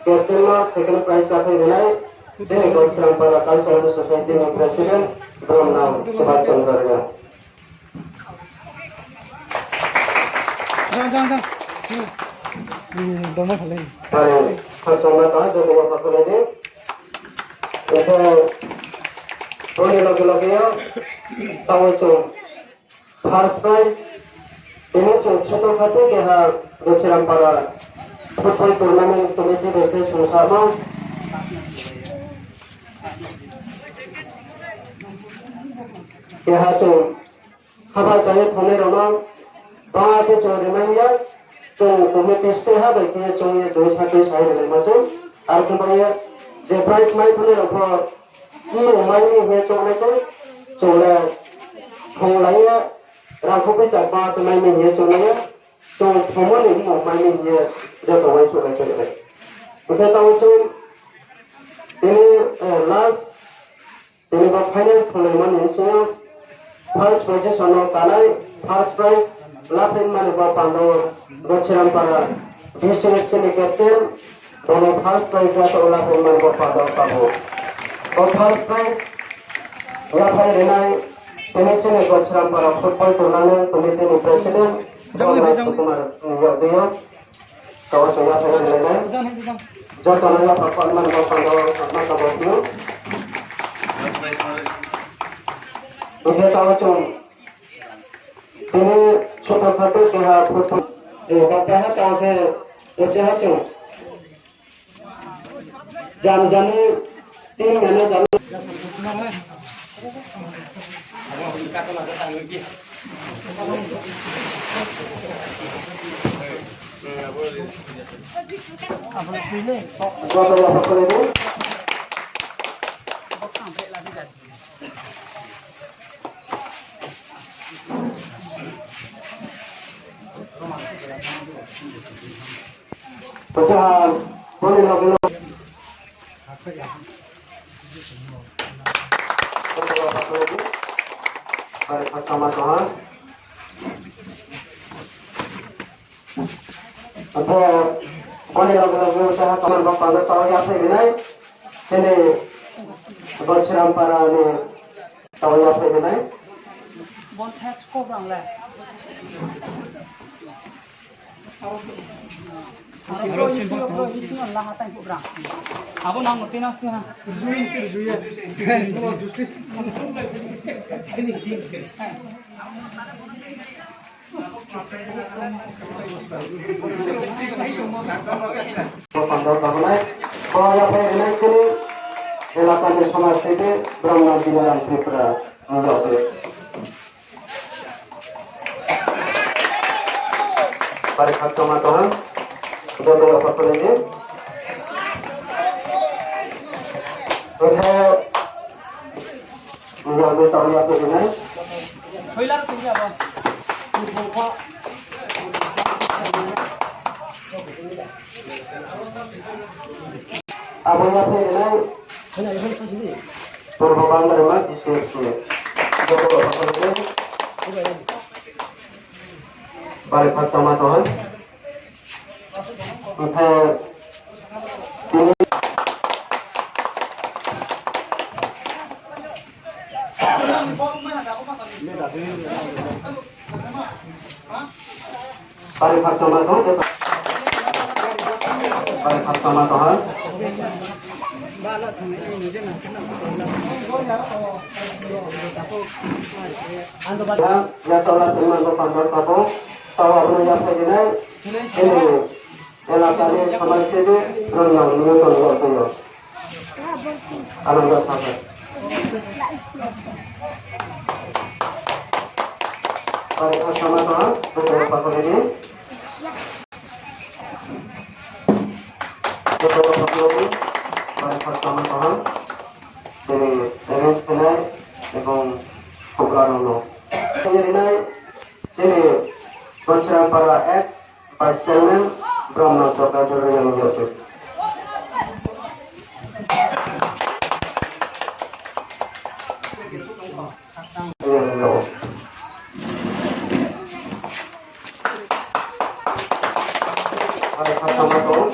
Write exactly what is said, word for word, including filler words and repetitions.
captain no second prize yaphai rinai, chini Gosirampara Cultural Society ni president, Bromnang Subhas Chandra Reang. Jang, jang, jang. Hmm, dama khalai. Bai, khakchangma tong, joto no khakchangma di. Abo, boni loge loge yo, tao chung first prize, tini chung chito khatu keha Gosirampara football tournament committee bai khe sungsamo. Keha chung haba chaya thongnai rao no, bangma khe chung rimai ya, chung committee stay ha bai khe chung ye chung sa tui sai rilai ma se. Ar khe bai ye, je prize mai thongnai rao pho, ki rung mai ni hing ye chung nai se, chung le thonglai ye, rangkho bai chakma khe mai ni hing ye chung nai ye, chung thomo ni mmung mai ni hing ye, joto uaingsouhlai khe rilai. Hing khe tao chung, tini, eh, last, tini bo final thunglaimo ni bsing yo first position no kanai, first prize laphai mani bo panda wo Gosirampara V C F C ni captain, bono first prize yachaoh laphai mani bo panda wo tabo. Bo first prize yaphai rinai, tini chini Gosirampara football tournament committee ni president, Jang, Jang. Kumar ni yag di yo. Kau so yaphai rilai nai. Joto no yaphai pal man bo panda wo ma kabo phnu. Hing khe tao chung tini chito khatu keha football, eh, bapha ha tao khe, oche ha chung. Jam jani team manager. Pachaha, boni loge loge. Bai khakchangma tong ha. Abo, boni loge loge pachaha kaman bo panda tao yaphai rinai. Chini Gosirampara ni tao yaphai rinai. Bon thats ko brang le. Abo nang no tenang sini ha. Bo panda wo tabonai, bo yaphai rinai chini elaka ni somaj sebi Brahma Dinaram Tripura ni yag di. Bari khakchangma tong ha. Joto no khakchangma di. Hing khe, ni yag di tao yaphai rinai. Abo yaphai rinai Purbo Bandarima B C F C. Joto no khakchangma di. Bari khakchangma tong ha. Hing khe tini Bari khakchangma tong, bari khakchangma tong ha. Ya, ya, chawla tongma bo panda tabo, tawa bo ya phai rinai, ini elaka ni samai sebe, rong yang ni tong yo tong yo. Ananda Sagar. Bari khakchangma tong ha, bari khakchangma tong ha. Bari khakchangma tong ha. Chini arrange khenai ebong houhgra rao no. Rinai chini Gosirampara ex Vice Chairman, Brahma Chokra Jor Reang Yojit. Reang Yojit. Aro kha tangma tong.